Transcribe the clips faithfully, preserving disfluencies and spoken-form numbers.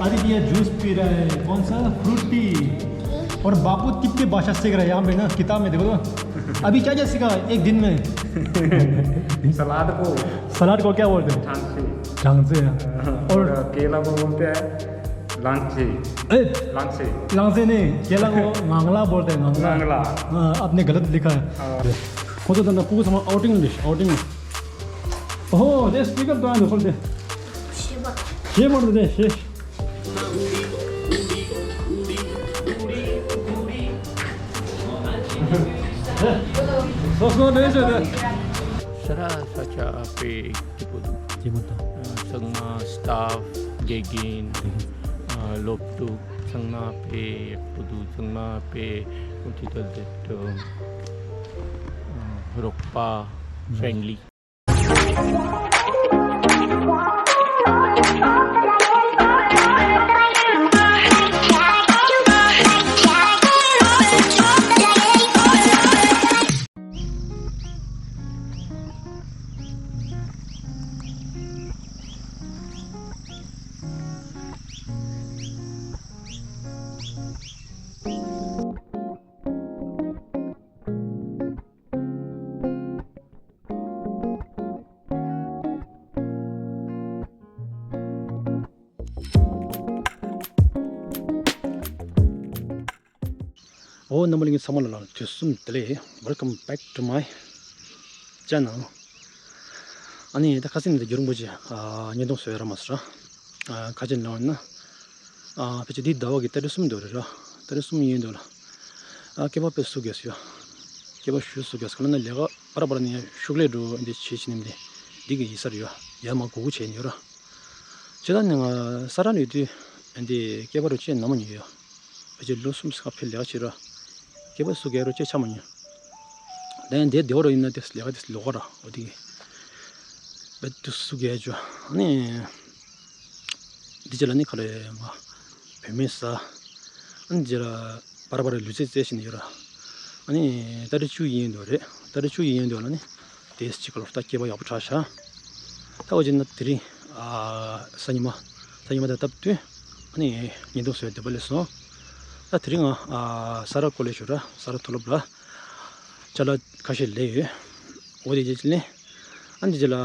Aditya juice P रहा है। कौन सा? फ्रूटी। और बापू कितने भाषा सीख रहा है यहाँ पे ना, किताब में देखो तो। अभी क्या क्या सीखा एक दिन में? सलाद को। सलाद को क्या बोलते हैं? झांगसे। झांगसे। और और केला को बोलते हैं लांगसे। ए, लांगसे। लांगसे नहीं, केला को मांगला बोलते हैं, मांगला। मांगला। हाँ, आपने गलत लिखा है। हाँ। ཁོ་ཚོ་ད་ལྟ་ཕྲུ་གུ་ཚང་མ་ཨའུ་ཊིང་རེད། ཨའུ་ཊིང་། ཨོ་ཧོ། དེ་སྤི་ཀར་དང་ཡང་འདུག་ཁོ་དེ། ཞེ་མར་དེ་ཞེ། སོ་སོ་ལས་བྱེད་དེ། ས་ར་ས་ཆ་དཔེ་སྐྱིད་པོ་འདུག་སྐྱིད་པོ་འདུག་ཚང་མ་སི་ཊཕ་དགེ་རྒན་སློབ་ཕྲུག་ཚང་མ་དཔེ་ཡག་པོ་འདུག་ཚང་མ་དཔེ་ཁོང་ཚོ་ད་ལྟ་རོགས་པ་ཧྥྲེན་ལི། ཨོ། རྣམ་པ་ལྷན་རྒྱས་ཚང་མ་ལ་དུས་གསུམ་བདེ་ལེགས། Welcome back to my channel. ཨ་ནི་ད་ཁ་སང་ནས་རྒྱུན་རིང་པོ་ཅིག་ཨ་བརྙན་ཐུང་བཟོ་ཡ་རག་མ་སོང་ར། ཨ་ཁ་ཅིག་ལབ་ན། ཨ་ཕལ་ཆེར་འདི་ཟླ་བ་གི་ཏ་རིག་གསུམ་འདྲ་པོ་རེད་ར། ཏ་རིག་གསུམ་ཡིན་འདྲ་པོ་ལ། ཨ་སྐྱེས་པ་དཔེ་བསུ་དགོས་ཡོད། སྐྱེས་པ་ཞུ་བསུ་དགོས་ག་ལབ་ན་ལས་ཀ་པར་པར་ནས་ཤུགས་ལས་འགྲོ་འདི་བྱེད་བྱེད་ནི་འདི་འདི་གི་ཡིན་ས་རེད་ཡ། ཡ་མ་གུ་གུ་བྱས་ནི་ཡོད་ར། བྱས་ཙང་ནི་ང་ས་ར་ནས་ཡོད་དུས་འདི་སྐྱེས་པ་རུ་ཅིག་ནམ་མ་ཉོས་ཡོད། ཕལ་ཆེར་ལོ་གསུམ་ཙམ་ཕར་ལས་ཀ་བྱས་ར། སྐྱེས་པ་བསུ་དགོས་རུ་ཅིག་ཆ་མ་ཉོས། དེ་ཡང་དེ་བདེ་བ་རུ་ཡིན་ན་དེ་ལས་ཀ་དེ་ལོག་ག་ར་འོ་དེ་གི། བེད་དུ་བསུ་དགོས་ཅོ་ནི། འདི་རྗེས་ལ་ནི་ག་རེ་ང་བོད་མི་ཟ། ཨ་ནི་རྗེས་ལ་པར་པར་ལུས་རྩལ་རྩེད་བཞིན་ཡོད་ར། ཨ་ནི་ཏ་རིག་བཅུ་ཡིན་འདུག་རེད། ཏ་རིག་བཅུ་ཡིན་འདུག་ལ་ནི། དེས་གཅིག་ག་ལོར་ད་སྐྱེས་པ་ཡག་པོ་དྲག་ཤག་ད་འོ་བྱས་ན་དེ་རིང་ཨ་སང་ཉི་མ། སང་ཉི་མ་དང་སྟབས་བསྟུན་ཨ་ནི་བརྙན་ཐུང་བཟོས་བསྡད་པ་ལས་སོང་། ད་དེ་རིང་ང་ཨ་ས་ར་ཀོ་ལེ་ཞུ་ར་ས་ར་མཐོ་སློབ་ལ་ཅ་ལག་ཁ་ཤས་ལས་ཡོད། འོ་དེ་རྗེས་ལ་ནི། ཨ་ནི་རྗེས་ལ་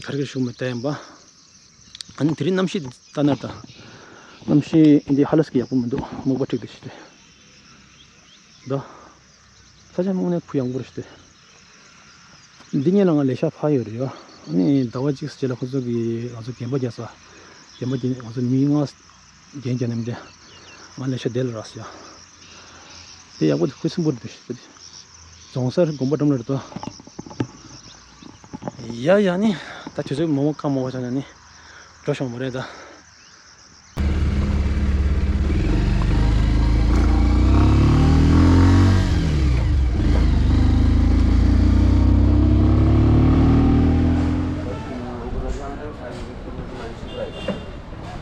ག་རེ་ག་རེ་ཞུ་མི་ལྟ་ཡིན་པ། ཨ་ནི་དེ་རིང་གནམ་གཤིས་ལྟ་ན་ད། གནམ་གཤིས་འདི་ཧ་ལས་ཀྱི་ཡག་པོ་མི་འདུག་མོག་པ་འཁྲིགས་ཏེ་ཤི་ཏེ། ད། ས་ཆ་དངོས་གནས་གུ་ཡངས་པོ་རེད་ཤི་ཏེ། འདི་ཉིད་ལ་ང་ལས་ཤག་ཕར་ཡོད་རེད་ཡ། ཨ་ནི་ཟླ་བ་གཅིག་རྗེས་ལ་ཁོ་ཚོ་གིས་ང་ཚོ་རྒན་པ་རྒྱག་ས། རྒན་པ་རྒན་ང་ཚོ་མི་ལྔ། རྒན་རྒྱག་ནས་མི་འདྲ། ང་ལས་ཤག་དེ་ལ་རག་སོང་ཡ། དེ་ཡག་པོ་དེ་ཁུ་སིམ་པོ་རེད་ཤི་ཏེ། རྫོང་སར་དགོན་པ་འགྲམ་ལ་རེད་དོ། ཡ་ཡ་ནི། ད་དུས་ཚོད་མང་པོ་ཁ་མང་པོ་ཆགས་ན་ནི། འགྲོ་ཤོང་མ་རེད་ད།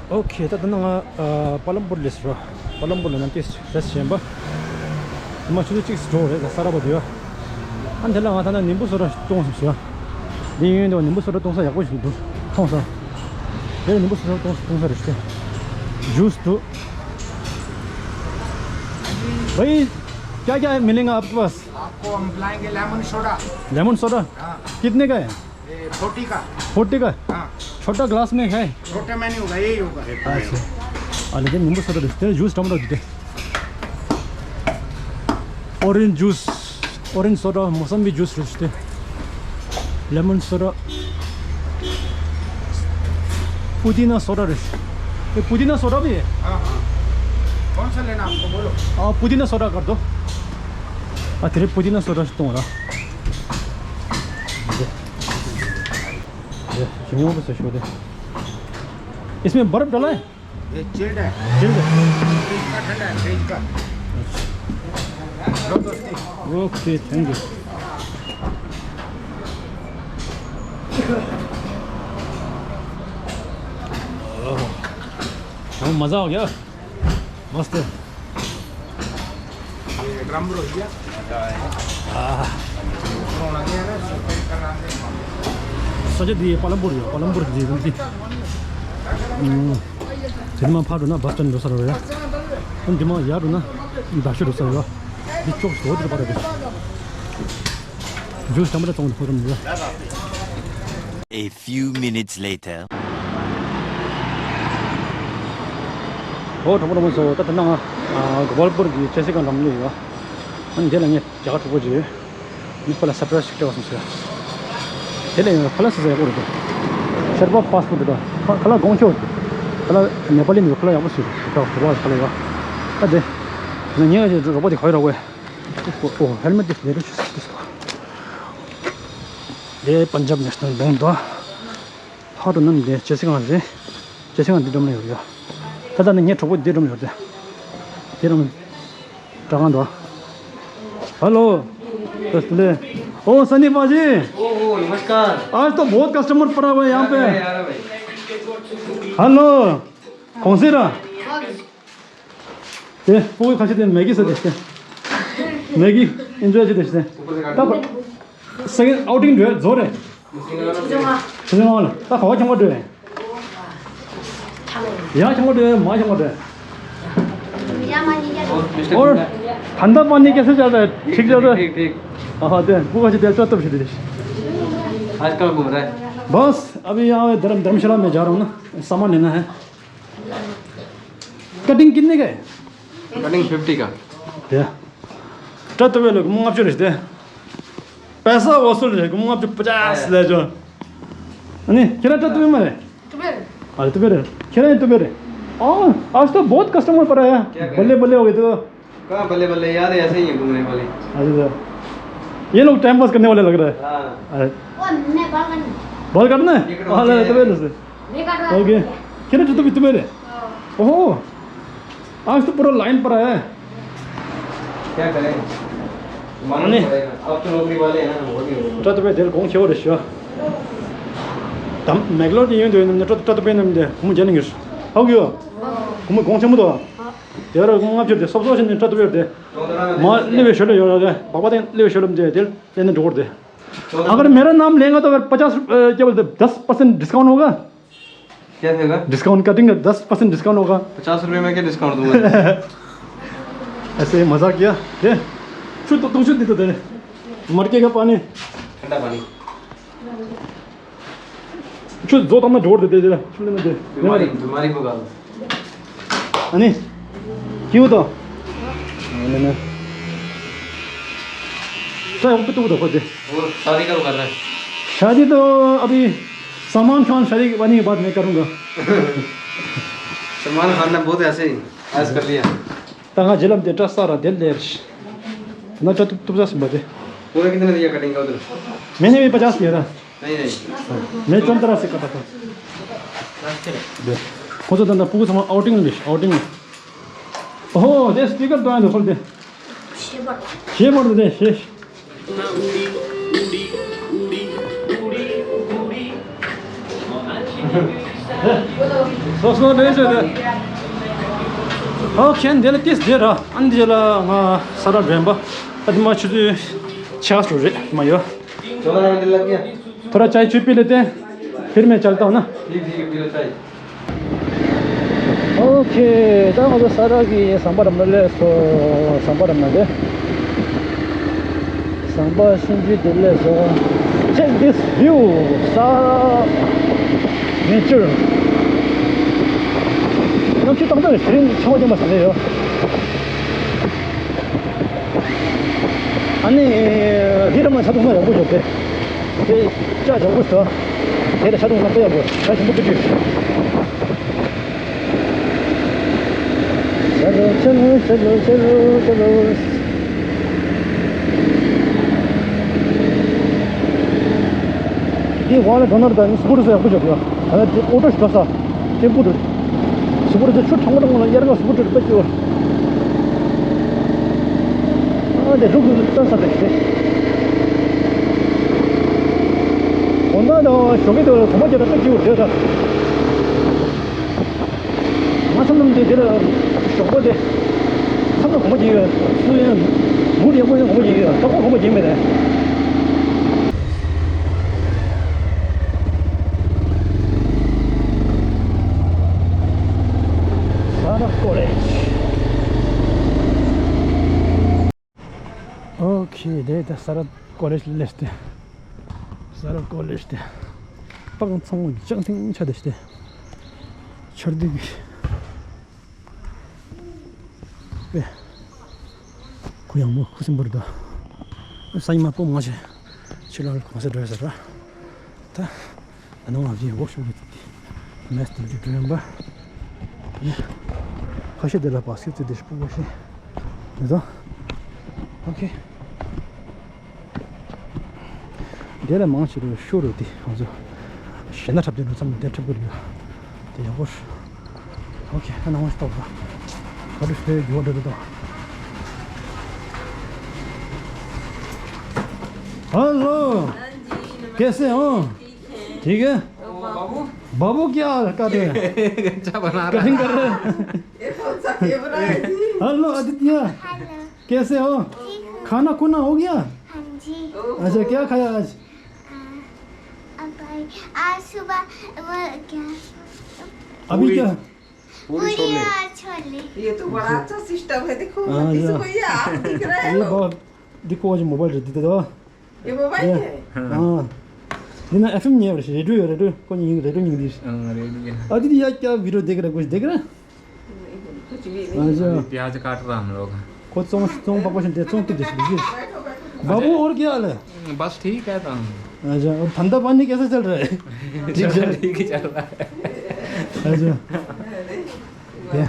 ཨོ་ཁེ། ད་ད་ནང་ང་ཨ་པ་ལམ་པུར་སླེབས་སོང་། པ་ལམ་པུར་ལ་ནམ་ཏིས་རེས་ཞན་པ། ད་མ་ཆུ་ཚོད་གཅིག་འགྲོ་རེད་ད་ས་ར་བ་དེ་བ། ཨ་འདི་ལ་ང་ད་ན་ནིམ་བུ་སོ་ར་གཏོང་སོང་ཟེར། འདི་ཡོན་དུ་ནིམ་བུ་སོ་ར་གཏོང་ས་ཡག་པོ་ཞིག་འདུག་མཐོང་ས། དེ་ནིམ་བུ་སོ་ར་གཏོང་ས་གཏོང་ས་རེད་ཤི། जूस तो। भाई, क्या क्या मिलेगा आपके पास? आपको हम पिलाएंगे लेमन सोडा। Lemon soda? हाँ। कितने का है? ये फोर्टी का। फोर्टी का? हाँ। छोटा ग्लास में है? छोटे में नहीं होगा, यही होगा। अच्छा। ཨ་ལེ་དེ་ནིམ་བུ་སོ་ར་རེད། དེ་ནས་ཇུས་འདྲ་མི་འདྲ་འདུག་སྟེ། Orange juice, orange soda, मोसंबी जूस རེད་ཤི་སྟེ། लेमन सोडा। पुदीना सोडा རེད། ये पुदीना सोडा भी है? हाँ, हाँ। कौन सा लेना आपको, बोलो। आ, पुदीना सोडा कर दो। ཨ་དེ་རིང་पुदीना सोडा གཏོང་ར། ये, ये, इसमें बर्फ डाला है? ये चिल्ड है। चिल्ड? फ्रिज का ठंडा है, फ्रिज का। लो दोस्ती। Okay, thank you. ओह, मज़ा आ गया। मस्त है। ये ड्रम रोहिया। हाँ। रोना नहीं है ना, सफेद कराने। सच दी पालमपुर जो, पालमपुर दी, दी। हम्म। དེ་ནས་མར་ཕར་འགྲོ་ན་བྷ་སི་སི་ཊན་འགྲོ་ས་རེད་ཡ། འདི་མར་ཡར་འགྲོ་ན་རྡ་ཤོད་འགྲོ་ས་རེད་ཡ། འདི་ཅོག་ཞོ་དེ་རུ་པར་རེད། ཇུས་ཀྲམ་པ་ལ་བཙོང་ནས་ཕོ་ཀྲམ་རེད། A few minutes later. ཨོ་གྲོགས་པོ་གྲོགས་མོ་ཚོ། ད་ད་ནང་ང་གོ་པལ་པུར་གྱི་ཅེ་སི་ཀ་འགྲམ་སླེབས་ཡོད། ཨ་ནི་འདི་ལ་ངས་རྒྱ་གར་གྲོགས་པོ་ཅིག་ཡོད། ཁོ་ལ་སར་པ་རའི་སི་ཞིག་སྤྲད་པ་སོང་ཟེར། དེ་ལས་ཡང་ཁ་ལག་ཟ་ས་ཡག་པོ་རེད་འདུག་ཤར་པ་ཕ་སི་ཕུཌ་འདུག་ཁ་ཁ་ལག་གོང་ཆེ་བ། ཁ་ལག་ནེ་པ་ལི་མི་ཁ་ལག་ཡག་པོ་ཟེར་འདུག་ཁ་ལག་ཁ་ལག་ཡག་ཨ་དེ། ང་ཉེ་བའི་རོགས་པ་དེ་ག་བའི་རོགས་པས། ཨོ་ཧེལ་མེ་ཊི་དེ་ལས་རུ་ཆུ་ཟེར་འདུག་དེ་པན་ཇབ་ནེ་ཤ་ནལ་བེང་འདུག་ཕར་འགྲོ་ན་འདི་ཅེ་སི་ཀ་རེད། ཅེ་སི་ཀ་འདི་འགྲམ་ལ་ཡོད་རེད། ད་ལྟ་ནི་ངའི་གྲོགས་པོ་འདི་འགྲམ་ཡོད་རེད། འདི་འགྲམ། དྲ་ཁང་དུ། हेलो। ओ सनी पाजी। ओ, ओ, नमस्कार। आज तो बहुत कस्टमर पड़ा हुआ है यहाँ पे। अरे, अरे भाई। हेलो। कौन से रहा? ए, वो खासी दिन मैगी से देखते हैं। मैगी एंजॉय से देखते हैं। तब सेकंड आउटिंग जो है, जोर है। ཆུ་ཚོད་ལྔ་ལ། ད་ག་བ་འཁྱམ་པ་འགྲོ་ཡིན། ཡང་འཁྱམ་པ་འགྲོ་ཡིན། མ་འཁྱམ་པ་འགྲོ་ཡིན། और ठंडा पानी कैसे चल रहा है? ठीक चल रहा है? ठीक, ठीक। हाँ, हाँ, दे। वो कैसे दे? चल, तब से दे। आजकल घूम रहा है। बस, अभी यहाँ धर्म-, धर्मशाला में जा रहा हूँ ना, सामान लेना है। कटिंग कितने का है? कटिंग फिफ्टी का। दे। चल, तब ये लोग, मुँह आप चले दे। पैसा वसूल है, मुँह आप पचास ले जाओ। नहीं, कितना चल तुम्हें मारे? तुम्हें? अरे, तुम्हें रे। कितना है तुम्हें रे? हाँ, आज तो बहुत कस्टमर पड़ा है। क्या करें? बल्ले बल्ले हो गए तो। कहाँ बल्ले बल्ले यार, ऐसे ही है घूमने वाले। अच्छा, अच्छा। ये लोग टाइम पास करने वाले लग रहे हैं। हाँ। अरे। वो मैं बाल करना। बाल काटना है? ये कटवा हाँ, ले, चाहिए। तुम्हें से। मैं काटवा ओके। दूंगा। कितना चल तुम्हें, तुम्हें रे? हाँ। ओहो। आज तो पूरा लाइन पर है। क्या करें? मानना नहीं। पड़ेगा। अब तो नौकरी वाले हैं ना, हम और नहीं होंगे। ད་ལྟ་བའི་དེར་གོང་ཆེ་བ་རེད་ཤག་དམ་མེག་ལོར་དེ་ཡོང་དུས་ནམ་ནས་ད་ལྟ་བའི་ནམ་དེ་ཁོ་མོ་རྒྱ་ནས་ངེས་ཧ་གོ་ཡོད། ཁོ་མོ་གོང་ཆེན་པོ་འདུག་དེ་ར་ཁོ་མོ་ལྔ་བཅུ་དེ་སོབ་སོབ་བྱས་ནས་ད་ལྟ་བའི་དེ་མ་སླེབས་པའི་ཞོར་ལ་ཡོད་ར། དེ་སྦག་སྦག་དེ་སླེབས་པའི་ཞོར་ལ་དེ་དེར་སླེབས་ནས་འགྲོ་གི་རེད་དེ། अगर मेरा नाम लेगा तो फिर पचास रुपये, क्या बोलते हैं, दस परसेंट डिस्काउंट होगा। क्या देगा? डिस्काउंट कटिंग का दस परसेंट डिस्काउंट होगा। पचास रुपए में क्या डिस्काउंट दूंगा? ऐसे ही मजाक किया। दे। छू तो, तुम छू दे तो दे। मटके का पानी। ठंडा पानी। छू जो तुमने जोड़ दे दे दे। छू लेने दे। बीमारी, बीमारी को गाल। अनि, के हो त? होइन, होइन। त अब तो उधर खोज दे। वो शादी कब कर रहा है? शादी तो अभी सलमान खान शादी होने के बाद मैं करूँगा। सलमान खान ने बहुत ऐसे ही ऐश कर लिया। तंगा जिलम दे ट्रस्ट सारा दिल दे। ना तो तुम तुम से बात है। पूरा कितने दिया कटिंग का उधर? मैंने भी पचास दिया था। नहीं, नहीं। मैं चंद्रा से कटा था। दे। खोजो दंदा पुगु थमा आउटिंग ले, आउटिंग ले। ओहो, दे स्पीकर तो आने खोल दे। शेबर। शेबर दे, शेष। सोचना नहीं चाहिए। ओके, दे ले तीस दे रहा। अंदे ला मा सारा ड्रेम्बा। अदमा छुदु छास रे, मा यो। चौदह मिनट लग गया। थोड़ा चाय चुई पी लेते हैं, फिर मैं चलता हूँ ना। ठीक, ठीक है, पी लो चाय। ओके, ད་ང་ཚོ་ས་ར་གི་ཟམ་པ་རམ་ན་སླེབས་སོང་། ཟམ་པ་རམ་ན་དེ། ཟམ་པ་སུམ་ཅུ་དེ་སླེབས་སོང་། Check this view, Sara nature. གནམ་གཤིས་ཏག་ཏག་རེད། དེ་རིང་ཆར་པ་ཅན་པ་ཟེར་ཡོད། ཨ་ནི་འདི་ར་མ་ཆ་ཐུག་ན་ཡག་པོ་ཡོད་པས། དེ་ལྕགས་ཡག་པོ་ཟེར། དེ་ལ་ཆ་ཐུག་ན་དཔེ་ཡག་པོ། ཆ་ཞིམ་པོ་ཀི་ཀི། ཆ་ལོ་ཆ་ལོ་ཆ་ལོ་ཆ་ལོ་ཆ་ལོ། འདི་ཝང་ལ་གང་ན་ར་ད་ནི་སུ་པོ་རི་ས་ཡག་པོ་ཡོད་ཡ། ད་ནི་དེ་ཨོ་ཏོ་ཞིག་འགྲོ་ས། ཏེམ་པུ་རེད། སུ་པོ་རི་ཚོ་ཆུ་གྲང་མོ་གྲང་མོ་ལ་དབྱར་ཁ་སུ་པོ་རི་རེད་པ་ཅོ། ཨ་དེ་རུག་རུག་ལྟ་ས་རེད་དེ། གོང་ད་དང་ཞོགས་ཀས་དེ་གོམ་པ་རྒྱག་ད་དཔེ་སྐྱིད་པོ་རེད་ད། ང་ཚོ་རྣམས་དེ་དེ་ལ་ཞོགས་པ་དེ། མཚམས་ལ་གོམ་པ་རྒྱག་ཡོད། སུ་ཡང་མུ་ཡག་པོ་ཡང་གོམ་པ་རྒྱག་ཡོད། ད་ཁོ་གོམ་པ་རྒྱག་མེད་དེ། college. Okay, དེ་ད་ས་རཱ་ཀོ་ལེཇ་སླེབས་ཏེ། ས་རཱ་ཀོ་ལེཇ་དེ་སྤང་ཚང་མ་ལྗང་ཐིང་ཆགས་བསྡད་ཤག་སྟེ། ཆར་དུས་ཀྱི་དཔེ་གུ་ཡངས་མོ་ཁུ་སིམ་པོ་རེད་དོ། ས་ཉི་མ་སྤོ་མང་ཆེ་ཕྱི་ལོགས་གང་སར་འགྲོ་ཡ་ཟེར་བ། ད་ད་ནང་ལ་ཡི་ཝོག་ཤོབ་ཀྱི་མེས་དེ་འཇུ་འགྲོ་ཡོང་པ། ཁ་ཤས་དེ་ལ་བ་སི་ཀེ་ཊི་རྩེ་དེ་ཤི་སྤུ་གུ་ཤི་མི་དོ། ཨོ་ཁེ། དེ་ལ་མང་ཆེ་རུ་ཤོ་རུ་དེ་ང་ཚོ་ཞེ་ན་འཁྲབ་དེ་འགྲོ་མཚམས་དེ་འཁྲབ་གི་རེད། དེ་ཡག་པོ་ཤོ། ཨོ་ཁེ། ཨ་ནང་བ་ཤི་ཏོག་ལ་ག་རུ་ཤོ་ཡོད་འགྲོ་དོ། हेलो। कैसे हो? ठीक है। बाबू। बाबू क्या हाल कर रहे हैं? क्या बना रहा है? कटिंग कर रहे हैं। ये कौन सा कैमरा है जी? हेलो आदित्य। हेलो। कैसे हो? ठीक हूँ। खाना खुना हो गया? हाँ जी। अच्छा, क्या खाया आज? आ, अब भाई, आज सुबह वो क्या? अभी पूरी। क्या? पूरी पूरी छोले। और छोले। ये तो बड़ा अच्छा सिस्टम है, देखो, हाँ, किसी या। को ये हाथ दिख रहा है ये तो। बहुत, देखो, आज मोबाइल दे दो। ये मोबाइल ये। है? हाँ। हाँ। दिन में एफएम नहीं है, रेडियो है, रेडियो। कौन ये रेडियो नहीं दी? हाँ, रेडियो है। अदिति, यार, क्या वीडियो देख रहा है? कुछ देख रहा है? कुछ भी नहीं। अच्छा। अभी प्याज काट रहा हम लोग। खुद चौं, चौं पापा से, चौं तो देख लीजिए। बाबू, और क्या हाल है? बस ठीक है तो। अच्छा, और धंधा पानी कैसा चल रहा है? ठीक चल, चल। ठीक ही चल रहा है। अच्छा। ཡ།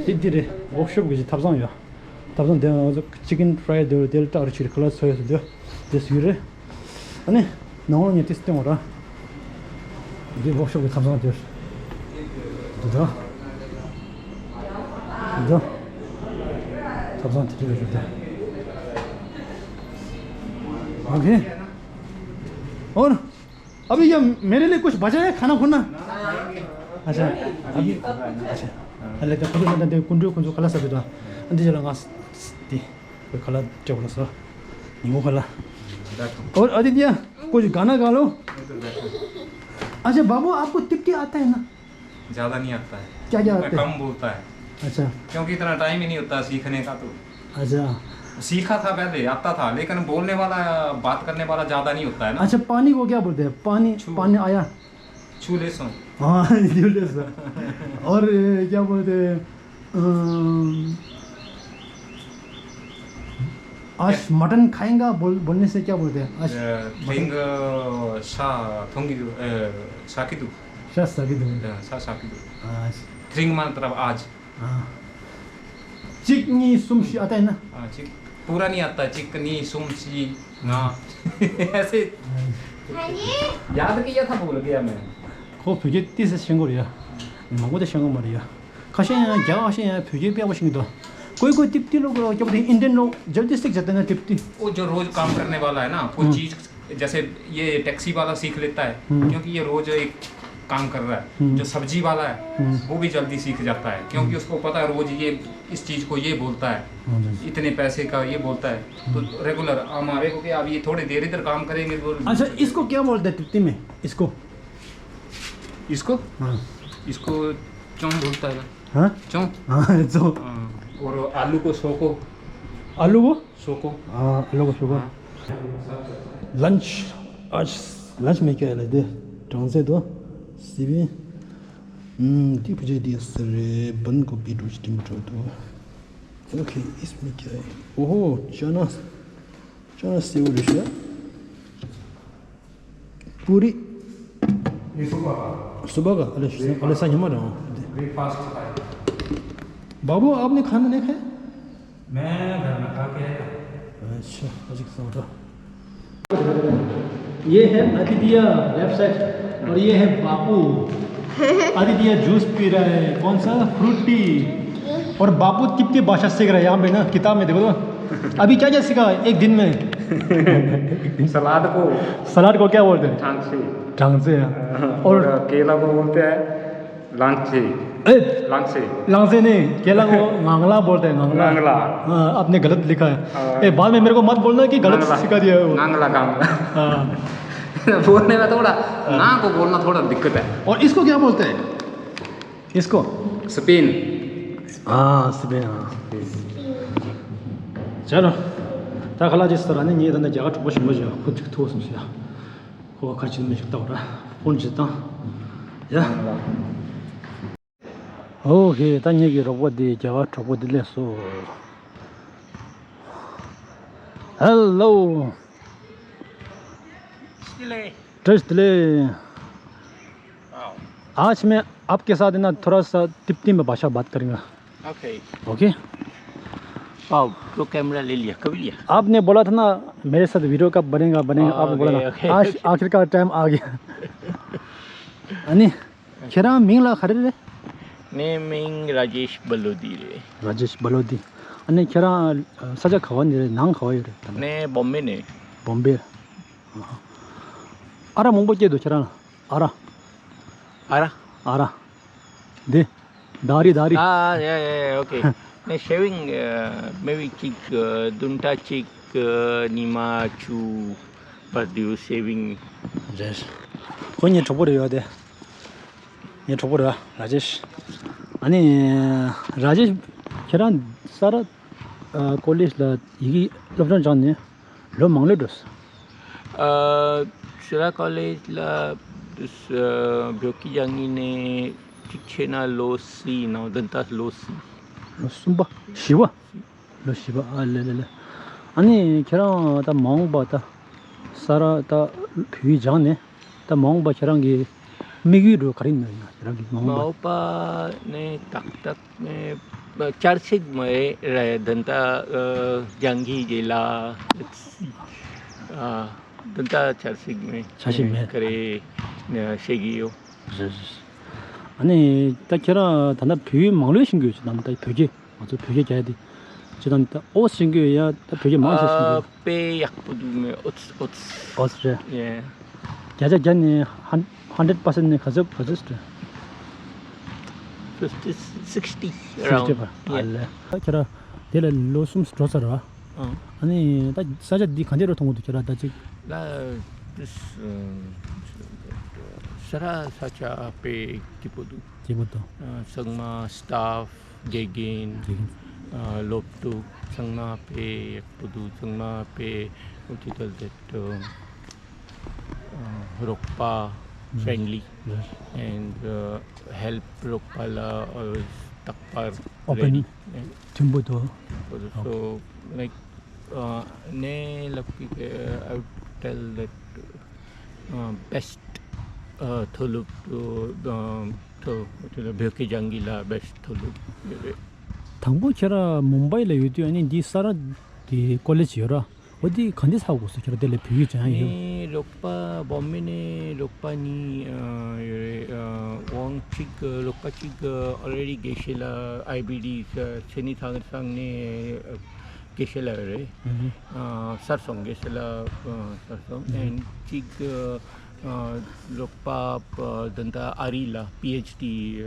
འདི་འདི་རེད། ཝོག་ཤོབ་ཀྱི་ཐབ་ཚང་ཡོད། ཐབ་ཚང་དེ་ང་ཚོ་ཅི་ཀན་ཕ་རའི་དེ་དེ་ལ་སྟག་རི་ཆིར་ཁ་ལག་ཚོ་ཡོད་ཟེར་དུས་དེ་སུ་རེད། ཨ་ནི་ནང་ལ་ངས་ཏིས་སྟོན་བ་ར། འདི་ཝོག་ཤོབ་ཀྱི་ཐབ་ཚང་དེ་རེད། འདི་ད། འདི་ད། ཐབ་ཚང་དེ་རེད་རེད་དེ། ཨོ་ཁེ། ཨོ། अभी ये मेरे लिए कुछ बचा है खाना खुना? अच्छा, अभी, अच्छा। अरे, तो खुद में तो कुंडू कुंजो खला सब तो। अंदर चला गा ती। कोई खला टेबल सो। निमो खला। और आदित्य, कुछ गाना गा लो। अच्छा, बाबू, आपको तिप्पी आता है ना? ज़्यादा नहीं आता है। क्या क्या आता है? कम बोलता है। अच्छा। क्योंकि इतना टाइम ही नहीं होता सीखने का तो। अच्छा। सीखा था पहले, आता था, लेकिन बोलने वाला, बात करने वाला ज़्यादा नहीं होता है ना। अच्छा, पानी को क्या बोलते हैं? पानी, छू। पानी आया? छू ले सो। हाँ, छू ले सो। और, ए, क्या बोलते हैं? अम, आज क्या? मटन खाएगा बोल, बोलने से क्या बोलते हैं? आज ए, मटन? धिंग, सा, थोंगी, ए, साकिदु। सा साकिदु। ए, सा साकिदु। हाँ। धिंग मतलब आज। हाँ। चिक नी सुम सी आता है ना? हाँ, चिक पूरा नहीं आता, चिक नी सुम सी ना। ऐसे हाँ जी। याद किया था, भूल गया मैं। ཁོ་བོད་སྐད་ཏོག་ཙམ་ཤེས་ཀྱི་ཡོད་རེད་ཡ། མང་པོ་ད་ཤེས་ཀྱི་མ་རེད་ཡ། ཁ་ཤས་ཡང་རྒྱ་ཁ་ཤས་ཡང་བོད་སྐད་དཔེ་ཡག་པོ་ཤེས་ཀྱི་འདུག། कोई कोई तिप्पी लोग क्या बोलते हैं, इंडियन लोग जल्दी सीख जाते हैं ना तिप्पी। वो जो रोज काम करने वाला है ना, वो हम्म। चीज जैसे ये टैक्सी वाला सीख लेता है, हम्म। क्योंकि ये रोज एक काम कर रहा है। हम्म। जो सब्जी वाला है, हम्म। वो भी जल्दी सीख जाता है, क्योंकि हम्म। उसको पता है रोज ये इस चीज को ये बोलता है, हाँ जी। इतने पैसे का ये बोलता है, तो हम्म। रेगुलर हमारे को क्या, अब ये थोड़ी देर इधर काम करेंगे तो अच्छा, इसको क्या बोलते हैं तिप्पी में? इसको? इसको? हाँ। इसको चों बोलता है। हाँ? चों। हाँ, चों। हाँ, और आलू को सोको। आलू को? सोको। हाँ, आलू को सोको। हाँ। लंच, आज लंच में क्या है? दे, ढंग से दो। सीबी। हम्म, दी भुजे दी सरे, बंद गोभी रोज टिम दो। ओके, इसमें क्या है? ओहो, चना, चना सेव डिश है। पूरी। ये सुबह का। सुबह का? अरे, अरे, सांझ में रहो। ब्रेकफास्ट खाया। बाबू, आपने खाना नहीं खाया? मैं घर में खा के आया। अच्छा, अजीब सा होता। ये है आदित्य, लेफ्ट साइड, और ये है बापू। आदित्य जूस पी रहा है, कौन सा? फ्रूटी। और बापू तिप्पी भाषा सीख रहा है यहाँ पे ना, किताब में देखो तो। अभी क्या क्या सीखा एक दिन में? सलाद को। सलाद को क्या बोलते हैं? ठांगसे। ठांगसे, हाँ। और और केला को बोलते हैं लांगसे। ए, लांगसे। लांगसे नहीं, केला को nganglaa बोलते हैं, nganglaa। nganglaa। हाँ, आपने गलत लिखा है। हाँ। ए, बाद में मेरे को मत बोलना कि गलत nganglaa। सिखा दिया है वो। nganglaa, nganglaa। हाँ। बोलने में थोड़ा, हाँ। ना को बोलना थोड़ा दिक्कत है। और इसको क्या बोलते हैं? इसको? स्पिन। ཨ་སི་པན་ཨ། ཅ་ལག་ད་ཁ་ལག་ཅིག་ཟ་ར་ནི་ངས་ད་ནི་རྒྱ་གར་གྲོགས་པོ་ཞིག་མ་ཞིག་ཁོ་ཅིག་ཐུག་སོང་ཟེར་ཡ། ཁོ་ཁ་ཆེ་མི་ཞིག་ལྟ་བ་ར་ཕོན་ཅིག་བཏང་ཡ། ཨོ་ཧེ། ད་ངེད་ཀྱི་རོགས་པ་འདི་རྒྱ་གར་གྲོགས་པོ་འདི་སླེབས་སོང་། ཧེ་ལོ། ཏྲེ་སྟི་ལེ། आज मैं आपके साथ ना थोड़ा सा तिब्बती में भाषा बात करेंगे। ओके। ओके। वाओ, तो कैमरा ले लिया, कब लिया? आपने बोला था ना मेरे साथ वीडियो कब बनेगा, बनेगा, आपने बोला ना। आज आखिरकार टाइम आ गया। अनि ཁྱེད་རང་མིང་ལ་ག་རེ་རེད། ངའི་མིང་ར་ཇེཤ་བ་ལོ་དི་རེད། ར་ཇེཤ་བ་ལོ་དི། ཨ་ནི་ཁྱེད་རང་ས་ཆ་ག་བ་ནས་རེད། ནང་ག་བ་ཡོད་རེད། ངས་བོམ་བེ་ནས། བོམ་བེ། ཨ་ར་མང་པོ་སྐྱེས་འདུག་ཁྱེད་རང་ལ། ཨ་ར། ཨ་ར། ཨ་ར། འདི། ད་རི་ད་རི། ཨ་ཡ་ཡ་ཡ། ཨོ་ཁེ། ངས་ཤེ་བིང་མི་བི་གཅིག་བདུན་ཕྲག་གཅིག་ཉི་མ་བཅུ་བར་དུ་ཤེ་བིང་། རེད། ཁོ་ངའི་གྲོགས་པོ་རེད་ཡོད་དེ། ངའི་གྲོགས་པོ་རེད་ར་ཇེཤ། ཨ་ནི་ར་ཇེཤ་ཁྱེད་རང་ས་ར་ཀོ་ལེཇ་ལ་ཡི་གེ་སློབ་སྦྱོང་སྦྱངས་ནས་ལོ་མང་ལོས་འགྲོ་སོང་། ཨ་ས་ར་ཀོ་ལེཇ་ལ་བོད་སྐད་སྦྱང་ནས་གཅིག་བྱས་ན་ལོ་གསུམ་ཡིན་ནའང་བདུན་ཕྲག་ལོ་གསུམ། ལོ་གསུམ་པ། བཞི་པ། ལོ་བཞི་པ། ཨ་ལེ་ལེ་ལེ། ཨ་ནི་ཁྱེད་རང་ད་མ་འོངས་པ་ད་ས་ར་ད་བོད་ཡིག་སྦྱངས་ནས་ད་མ་འོངས་པ་ཁྱེད་རང་གི་དམིགས་ཡུལ་འགྲོ་ག་རེ་ཡིན་ནོ། ཡང་ཁྱེད་རང་གི་མ་འོངས་པ། མ་འོངས་པ་ནི་ཏག་ཏག་ནི་བསྐྱར་ཞིག་མ་རེད་ད་ལྟ་སྦྱང་གི་རེད་ལ། ད་ལྟ་བསྐྱར་ཞིག་མེད། བསྐྱར་ཞིག་མེད། ག་རེ་བཤད་ཀྱི་ཡོད། རེད་རེད། ཨ་ནི་ད་ཁྱེད་རང་ད་ལྟ་བོད་ཡིག་མང་ལོས་ཤེས་ཀྱི་ཡོད། ད་ལྟ་བོད་སྐད་ང་ཚོ་བོད་སྐད་རྒྱག་ཡ་དེ་ཅི་དང་ད་ཨོ་ཤེས་ཀྱི་ཡོད་ཡ། ད་བོད་སྐད་མང་ཆེ་ཤེས་ཀྱི་ཡོད། དཔེ་ཡག་པོ་འདུག་མེད། ཨོ་ཨོ། ཨོ་རེད། ཡེ། བརྒྱ་ཆ་བརྒྱ་ནས་ཧན་ཧན་ཌེ་རེཌ་པར་སེན་ཊི་ནས་ག་ཚོད་ག་ཚོད་རེད། ཕིཕ་ཊི་སིག་སི་ཊི། སིག་སི་ཊི་རའུན་ཌི། ཨ་ལེ། ད་ཁྱེད་རང་དེ་ལ་ལོ་གསུམ་འགྲོ་ཚར་བ། ཨ་ནི་ད་ས་ཆ་འདི་ག་འདྲ་རུ་མཐོང་གི་འདུག་ཁྱེད་རང་ད་ཅིག་ལ་ཏིས་ས་ར་ས་ཆ་དཔེ་སྐྱིད་པོ་འདུག་སྐྱིད་པོ་འདུག་ཚང་མ་སི་ཊཱཕ་དགེ་རྒན་དགེ་རྒན་སློབ་ཕྲུག་ཚང་མ་དཔེ་ཡག་པོ་འདུག་ཚང་མ་དཔེ་what you call that, um, རོགས་པ། Friendly and, uh, help རོགས་པ་ལ་always རྟག་པར open ready. མཐུན་པོ་འདུག So, like, uh, ནས་ལབ་ཀྱི་uh, I would tell that, uh, best, uh, མཐོ་སློབ་uh, མཐོ་བོད་སྐད་སྦྱང་གི་ལ་best མཐོ་སློབ་ཡོད་རེད། དང་པོ་ཁྱེད་རང་མུམ་བྷའི་ལ་ཡོད་དུས་ཨ་ནི་འདི་ས་ར་དེ་ཀོ་ལེཇ་ཡོད་ར། འོ་དེ་ག་འདི་ཚར་དགོས་སོ་ཁྱེད་རང་དེ་ལ་བོད་ཡིག་སྦྱང་ཡ་ཡོད། ངའི་རོགས་པ་བོམ་བེ་ནས་རོགས་པ་གཉིས་ཡོད་རེད། དབང་གཅིག་རོགས་པ་གཅིག་already དགེ་བཤེས་ལ་ཨའི་བི་ཌི་ས་ཆེ་ནི་ཐང་ཚང་ནས་དགེ་བཤེས་ལ་ཡོད་རེད། གསར་སོང་དགེ་བཤེས་ལ་གསར་སོང་། and གཅིག་རོགས་པ་འདི་འདྲ་ཨ་རི་ལ་པི་ཨེཆ་ཌི།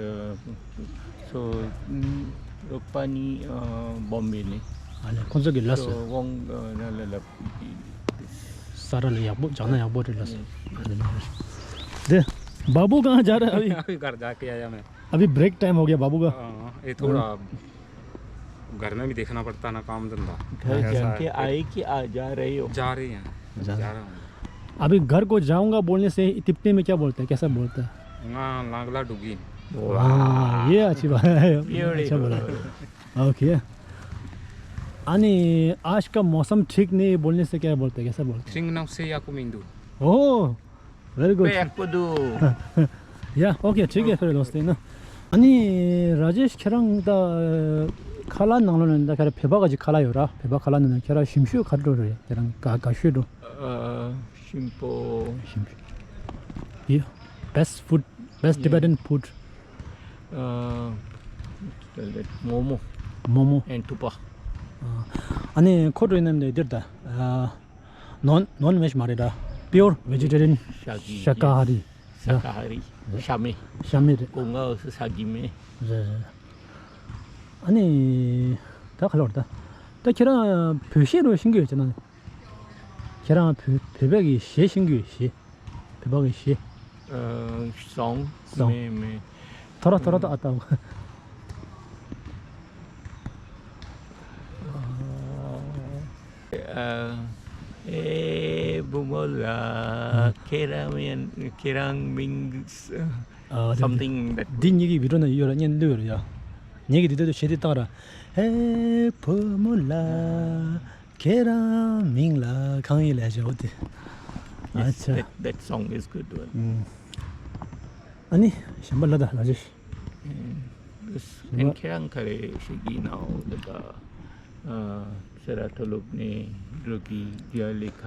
so རོགས་པ་གཉིས་བོམ་བེ་ནས། ཨ་ལེ་ཁོང་ཚོ་གི་ལ་སོ། དབང་ན་ལ་ལ། ས་ར་ལ་ཡག་པོ་སྦྱང་ན་ཡག་པོ་རེད་ལ་སོ། दे बाबू कहाँ जा रहा है अभी? अभी घर जाके आया मैं। अभी ब्रेक टाइम हो गया बाबू का। हाँ, ये थोड़ा घर में भी देखना पड़ता ना, काम धंधा। घर जाके आए कि आ जा रहे हो? जा रहे हैं। जा रहा हूँ। अभी घर को जाऊंगा बोलने से तिब्बती में क्या बोलते हैं, कैसा बोलते हैं? ང་ལང་ལ་འགྲོ་གི་ཡིན། वाह, ये अच्छी बात है। अच्छा बोला। ओके। अनि आज का मौसम ठीक नहीं बोलने से क्या बोलते हैं, कैसा बोलते हैं? ཁྱིམ་ནང་ས་ཡག་པོ་མི་འདུག་ཨོ། Very good. དཔེ་ཡག་པོ་འདུག Yeah, okay, ठीक है, फिर दोस्ती ना। अनि राजेश, ཁྱེད་རང་ད་ཁ་ལག་ནང་ལོགས་ནས་ད་ཁྱེད་རང་བོད་པ་ག་ཅིག་ཁ་ལག་ཡོད་ར། བོད་པ་ཁ་ལག་ནང་ནས་ཁྱེད་རང་ཞིམ་ཤོས་ག་རེ་རེད། ཁྱེད་རང་ག་ག་ཤོས་འགྲོ། ཨ། ཞིམ་པོ། ཞིམ་པོ། Yeah, best food, best Tibetan food. ཨ། མོག་མོག་མོག་མོག and ཐུག་པ། ཨ་ནི་ཁོ་འགྲོ་ཡིན་ནམ་དེ་འདིར་ད། ཨ། Non, non veg མ་རེད་ད། Pure vegetarian. ཤ་གི། ཤ་ཀ་ཧ་རི། ཤ་ཀ་ཧ་རི། ཤ་མེད། ཤ་མེད་རེད། སྒོ་ང་འོ་སི་ཤ་གི་མེད། རེད་རེད། ཨ་ནི། ད་ག་ལོར་ད། ད་ཁྱེད་རང་བོད་གཞས་རོ་ཤེས་ཀྱི་ཡོད་ཅེ་ན། ཁྱེད་རང་བོད་བོད་པའི་གི་གཞས་ཤེས་ཀྱི་ཡོད་གཞས། བོད་པ་གི་གཞས། ཨ། སོང་། སོང་། མེད་མེད། ཐོ་ར་ཐོ་ར་ད་ཨ་ཏའོ། ཨ། ཨེ་བུ་མོ་ལ་ཁྱེད་རང་མིང་ཁྱེད་རང་མིང་ཨ། དེ་something that འདི་གཉིས་ཀྱི་བི་ཌིའོ་ནང་ཡོད་ར། བརྙན་བླུགས་ཡོད་ར་ཡ། ངེད་ཀྱི་འདི་ལྟ་དུ་བྱེད་དེ་བཏང་ར། ཨེ་བུ་མོ་ལ་ཁྱེད་རང་མིང་ལ་གང་ཡིན་ལ་བྱ་བ་དེ། Yes, ཨ་ཆ། That, that song is good one. ཨ་ནི་གཞན་པ་ལ་ད་ལ་ཅི། ཨེན་ཁྱེད་རང་ག་རེ་ཞིག་ཡིན་ནའོ་ད་ལྟ་ཨ་སེ་ར་མཐོ་སློབ་ནས་འགྲོ་གི་རྒྱ་ལས་ཀ་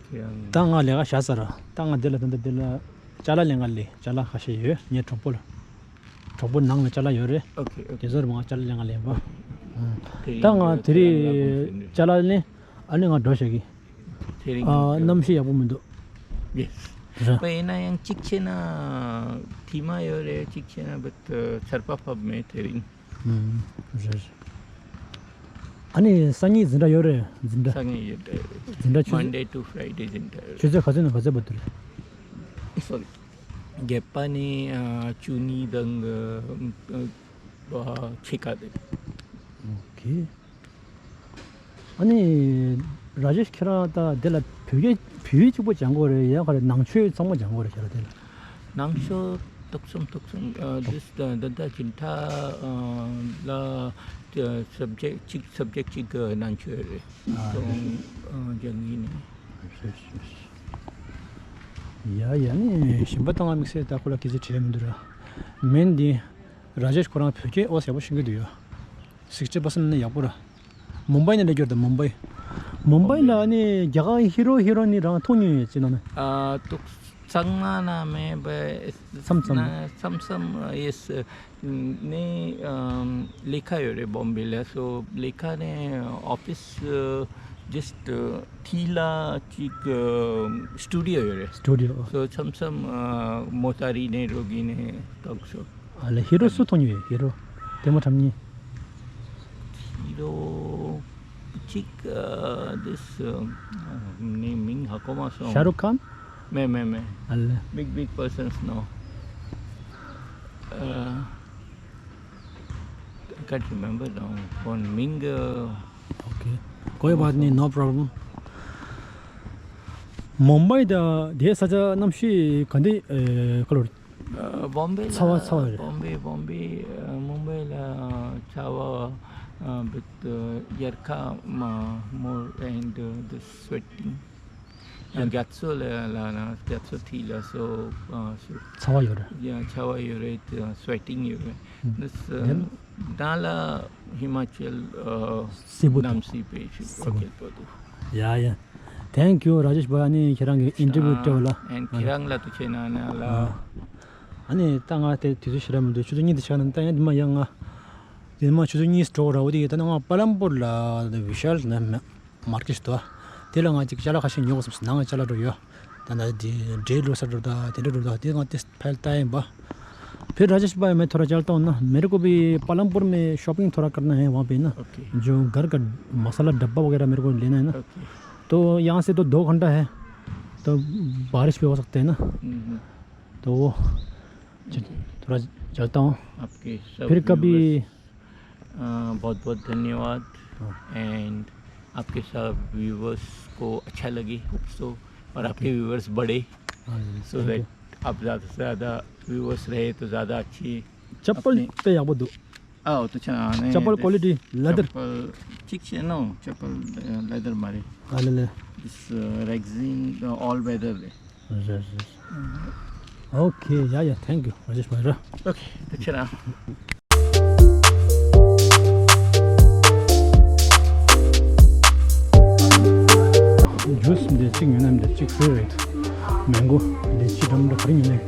ཁྱེད་རང་ད་ང་ལས་ཀ་བྱ་ས་ར། ད་ང་འདི་ལ་ད་ལྟ་འདི་ལ་ཅ་ལག་ལེན་ག་ལས་ཅ་ལག་ཁ་ཤས་ཡོད། ངའི་གྲོགས་པོ་ལ་གྲོགས་པོ་ནང་ལ་ཅ་ལག་ཡོད་རེད། Okay, okay. དེ་ཚོར་མ་ཅ་ལག་ལེན་ག་ལས་པ། དེ་ད་ཡིན་ང་དེ་རིང་ཅ་ལག་ལེན་ཨ་ནི་ང་འགྲོ་བྱ་གི། དེ་རིང་ཨ་གནམ་གཤིས་ཡག་པོ་མི་འདུག Yes. ར། བས་ན་ཡང་གཅིག་བྱས་ན་ཐིག་མ་ཡོད་རེད། གཅིག་བྱས་ན་བུད་ཚར་པ་ཕབ་མེད་དེ་རིང་། ཨུམ། རེད་རེད། ཨ་ནི་སང་ཉིན་འཛིན་གྲྭ་ཡོད་རེད། འཛིན་གྲྭ་སང་ཉིན་ཡོད་རེད། འཛིན་གྲྭ་ཆུ་Monday to Friday འཛིན་གྲྭ་ཆུ་ཚོད་ག་ཚོད་ནས་ག་ཚོད་བར་དུ་རེད། Sorry. བརྒྱད་པ་ནས་ཨ་བཅུ་གཉིས་དང་ཨ་ཕྱེད་ཀ་རེད། Okay. ཨ་ནི་ར་ཇེཤ་ཁྱེད་རང་ད་འདི་ལ་བོད་སྐད་བོད་ཡིག་གཅིག་པོ་སྦྱང་དགོས་རེད། ཡང་ག་རེ་ནང་ཆོས་ཚང་མ་སྦྱང་དགོས་རེད་ཁྱེད་རང་འདི་ལ། ནང་ཆོས་ཏོག་ཙམ་ཏོག་ཙམ་ཨ་this ད་ད་ད་འཛིན་གྲྭ་ཨ་ལ་subject གཅིག་subject གཅིག་གི་ནང་ཆོས་རེད། ཨ་ཏོང་ཨ་སྦྱང་ཡིན་ནི། ཡ་ཡ་ནི་གཞན་པ་ད་ང་དམིགས་བསལ་ད་ཁོ་ལ་སྐད་ཆ་དྲིས་ཡ་མི་འདུག་ར། མིན་འདི་ར་ཇེཤ་ཁོ་རང་བོད་སྐད་ཨོ་ཡག་པོ་ཤེས་ཀྱི་འདུག་ཡ། sixty percent ནི་ཡག་པོ་ར། མུམ་བྷའི་ནས་འདྲ་གྱུར་དང་མུམ་བྷའི། མུམ་བྷའི་ལ་ནི་རྒྱ་གར་ཧི་རོ་ཧི་རོ་ནི་རང་མཐོང་མྱོང་ཡོད་ཅེ་ན་ནི། ཨ་ཏོག་ཚང་མ་ན་མེད་པ། མཚམས་མཚམས། མཚམས་མཚམས་yes ནི་ཨམ་ལས་ཀ་ཡོད་རེད་བོམ་བེ་ལ། so ལས་ཀ་ནི་office just ཐིག་ལ་གཅིག་studio ཡོད་རེད། སི་ཊུ་ཌི་ཡོ། so མཚམས་མཚམས་མོ་ཏ་རི་ནས་རོ་གི་ནས་ཏོག་སོ། ཨ་ལེ་ཧི་རོ་སུ་མཐོང་མྱོང་ཡོད། ཧི་རོ་དེ་མོ་ཁྲམ་གཉིས། ཧི་རོ་གཅིག་ཨ་this ཨ་ནི་མིང་ཧ་གོ་མ་སོང་། ཤ་རུག་ཁཱན། མེ་མེ་མེ། ཨ་ལེ། Big big persons no. ཨ་I can't remember now. ཁོང་མིང་གི། Okay. कोई बात नहीं, no problem. མུམ་བྷའི་དང་དེའི་ས་ཆ་གནམ་གཤིས་ག་འདྲ་ཨེ་ག་ལོར། ཨ་བོམ་བེ་ལ་ཚ་བ་ཚ་བ་རེད། བོམ་བེ་བོམ་བེ་ཨ་མུམ་བེ་ལ་ཚ་བ་ཨ་but དབྱར་ཁ་མ་more and the sweating. ཡང་རྒྱ་མཚོ་ལ་ལ་ན་རྒྱ་མཚོ་ཐིག་ལ་སོ་ཨ་སོ་ཚ་བ་ཡོད་རེད། ཡང་ཚ་བ་ཡོད་རེད། sweating ཡོད་རེད། ཨ་ནི་ད་ལ་ཧི་མ་ཅལ་ཨ་སེར་པོ་དང་གནམ་སེར་པོ་ཞིག་སེར་པོ་ཨོ་ཁེ་པོ་འདུག་ཡ་ཡ། Thank you ར་ཇེཤ་བྷའི། ཨ་ནི་ཁྱེད་རང་གི་ཨིན་ཊར་བིའུ་སྤྲད་པ་ལ། ཨ་ཁྱེད་རང་ལ་ཐུགས་རྗེ་གནང་ན་ལ། ཨ་ནི་ད་ང་དེ་དུས་ཚོད་ཞེ་དྲག་མི་འདུག་ཆུ་ཚོད་གཉིས་དེ་ཆགས་ན་ད་ཡང་དེ་མ་ཡང་ང་དེ་མ་ཆུ་ཚོད་གཉིས་འགྲོ་ར། འོ་དེ་ད་ནི་ང་པ་ལམ་པུར་ལ་བི་ཤལ་ན་མ་མར་ཀེཊ་དོ། དེ་ལ་ང་ཅིག་ཅ་ལག་ཁ་ཤས་ཉོ་དགོས་བསམ་སོང་། ནང་ལ་ཅ་ལག་འགྲོ་ཡོད། ད་ནི་དེ་འབྲས་བླུགས་ས་འགྲོ་ད་དེ་འདྲ་འགྲོ་ད་དེ་ང་དེ་ཕལ་ཏ་ཡིན་པ། फिर राजेश भाई, मैं थोड़ा चलता हूँ ना, मेरे को भी पालमपुर में शॉपिंग थोड़ा करना है, वहाँ पे ना, ओके। जो घर का मसाला डब्बा वगैरह मेरे को लेना है ना। ओके। तो यहाँ से तो दो घंटा है, तो बारिश भी हो सकते हैं ना। हम्म। तो वो च- ओके। थोड़ा चलता हूँ। आपके सब फिर कभी व्यूअर्स, अ, बहुत बहुत धन्यवाद। हाँ। एंड आपके सब व्यूअर्स को अच्छा लगे, होप सो, और आपके ओके। व्यूअर्स बढ़े, हाँ जी, सो थैंक यू। दैट आप ज़्यादा से ज़्यादा व्यूअर्स रहे तो ज़्यादा अच्छी चप्पल अपने पे यहाँ पर दो। आओ तो अच्छा, नहीं, चप्पल क्वालिटी लेदर। चप्पल ठीक से नो, चप्पल लेदर मारे। हाँ, ले, ले। दिस रेक्सिन ऑल वेदर है। Yes, yes. ओके, या, या, थैंक यू, राजेश भाई। ओके, तो चला। ཇུས་འདི་གཅིག་ཉོས་ན་འདི་གཅིག་ཧྥི་རི་རེད། མེང་གོ་འདི་གཅིག་འདྲ་མི་འདྲ་ག་རེ་ཉོས་ནས།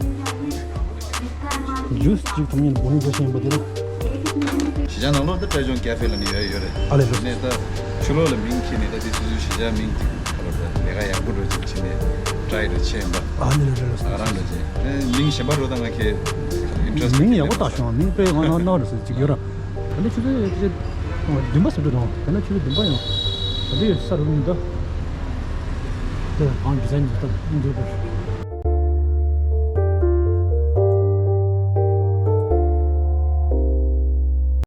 ཇུས་གཅིག་ཐུང་ཉིད་སྦོ་ནི་བཟོ་ཤེས་པ་དེ་ལ། གཞིས་ཆགས་ནང་ལོགས་འདི་ཀྲའི་ཇོང་ཀེ་ཧྥེ་ལ་ནི་ཡོད་ཡོད་རེད། ཨ་ལས་རེད། ནས་ད་ཕྱི་ལོགས་ལ་མིང་ཁྱེར་ནས་ད་དེ་སོ་སོའི་གཞིས་ཆགས་མིང་གཅིག་ལ་ད་ལས་ཀ་ཡག་པོ་འགྲོ་ཅིག་བྱས་ནས་ཀྲའི་འགྲོ་བྱས་ཡིན་པ། ཨ་ལས་རེད་རེད། ང་རང་འགྲོ་བྱས་ཨེ་མིང་གཞན་པ་འགྲོ་ད་ང་ཁྱེད་ཨིན་ཊི་རེ་སི་མིང་ཡག་པོ་བཏགས་བྱུང་། མིང་དཔེ་ང་ནང་ནང་རེད་ཟེར་ཅིག་ཡོད་ར། ད་ནི་ཆུ་ཚོད་བདུན་པ་ཟིན་འགྲོ་དང་ད་ནི་ཆུ་ཚོད་བདུན་པ་ཡང་ད་ལྟ་ཡོད་ས་རུ་མི་འདུག་དེ་གང་ཌི་ཛའིན་འདི་ལྟར་ཨིན་འགྲོ་དགོས།